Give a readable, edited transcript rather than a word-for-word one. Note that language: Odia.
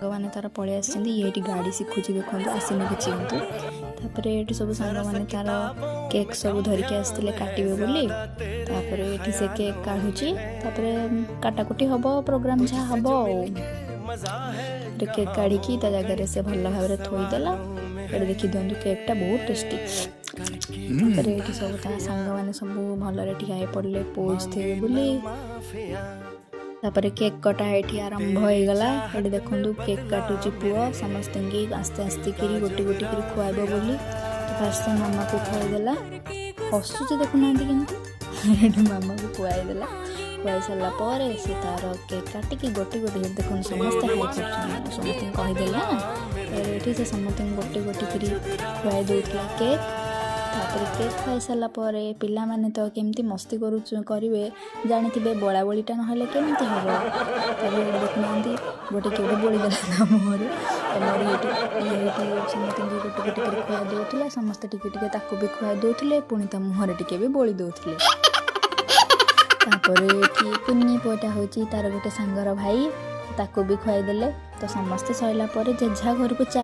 ସାଙ୍ଗମାନେ ତାର ପଳେଇ ଆସିଛନ୍ତି। ଇଏ ଏଇଠି ଗାଡ଼ି ଶିଖୁଛି ଦେଖନ୍ତୁ, ଆସିନି କିଛି କିନ୍ତୁ। ତାପରେ ଏଠି ସବୁ ସାଙ୍ଗମାନେ ତାର କେକ୍ ସବୁ ଧରିକି ଆସିଥିଲେ କାଟିବେ ବୋଲି। ତାପରେ ଏଠି ସେ କେକ୍ କାଢୁଛି। ତାପରେ କାଟାକୁଟି ହବ, ପ୍ରୋଗ୍ରାମ ଯାହା ହବ। ଆଉ ତାପରେ କେକ୍ କାଢ଼ିକି ତା ଜାଗାରେ ସେ ଭଲ ଭାବରେ ଥୋଇଦେଲା। ଏଠି ଦେଖି ଦିଅନ୍ତୁ, କେକ୍ଟା ବହୁତ ଟେଷ୍ଟି। ତାପରେ ଏଠି ସବୁ ତା ସାଙ୍ଗମାନେ ସବୁ ଭଲରେ ଠିଆ ହେଇ ପଡ଼ିଲେ ପୋଜ୍ ଦେବେ ବୋଲି। ତାପରେ କେକ୍ କଟା ଏଠି ଆରମ୍ଭ ହେଇଗଲା। ଏଠି ଦେଖନ୍ତୁ, କେକ୍ କାଟୁଛି ପୁଅ, ସମସ୍ତଙ୍କୁ ଆସ୍ତେ ଆସ୍ତେ କିରି ଗୋଟି ଗୋଟି କରି ଖୁଆଇବ ବୋଲି। ତ ଫାଷ୍ଟ ସେ ମାମାକୁ ଖୁଆଇଦେଲା। ହସୁଛି ଦେଖୁନାହାନ୍ତି କେମିତି। ଏଠି ମାମାକୁ ଖୁଆଇଦେଲା। ଖୁଆଇ ସାରିଲା ପରେ ସେ ତାର କେକ୍ କାଟିକି ଗୋଟି ଗୋଟି, ଦେଖନ୍ତୁ ସମସ୍ତେ ହାଇ କରୁଛନ୍ତି, ସମସ୍ତଙ୍କୁ କହିଦେଲା। ତାପରେ ଏଠି ସେ ସମସ୍ତଙ୍କୁ ଗୋଟି ଗୋଟି କରି ଖୁଆଇ ଦେଉଥିଲା କେକ୍। ତାପରେ କେକ୍ ଖୁଆଇ ସାରିଲା ପରେ ପିଲାମାନେ ତ କେମିତି ମସ୍ତି କରିବେ ଜାଣିଥିବେ, ବୋଳାବୋଳିଟା ନହେଲେ କେମିତି ହେବ? ତାପରେ ଏଠି ଦେଖୁନାହାନ୍ତି, ଗୋଟେ କିଏ ବୋଳିଦେଲା ତା ମୁହଁରେ। ତ ମୋର ଏଇଠି ଇଏ ଏଇଠି ସମସ୍ତଙ୍କୁ ଗୋଟେ ଗୋଟେ କରି ଖୁଆଇ ଦେଉଥିଲା। ସମସ୍ତେ ଟିକେ ଟିକେ ତାକୁ ବି ଖୁଆଇ ଦେଉଥିଲେ, ପୁଣି ତା ମୁହଁରେ ଟିକେ ବି ବୋଳି ଦେଉଥିଲେ। ତାପରେ ଏଠି କୁନି ପୁଅଟା ହେଉଛି ତାର ଗୋଟେ ସାଙ୍ଗର ଭାଇ, ତାକୁ ବି ଖୁଆଇଦେଲେ। ତ ସମସ୍ତେ ସରିଲା ପରେ ଯେଝା ଘରକୁ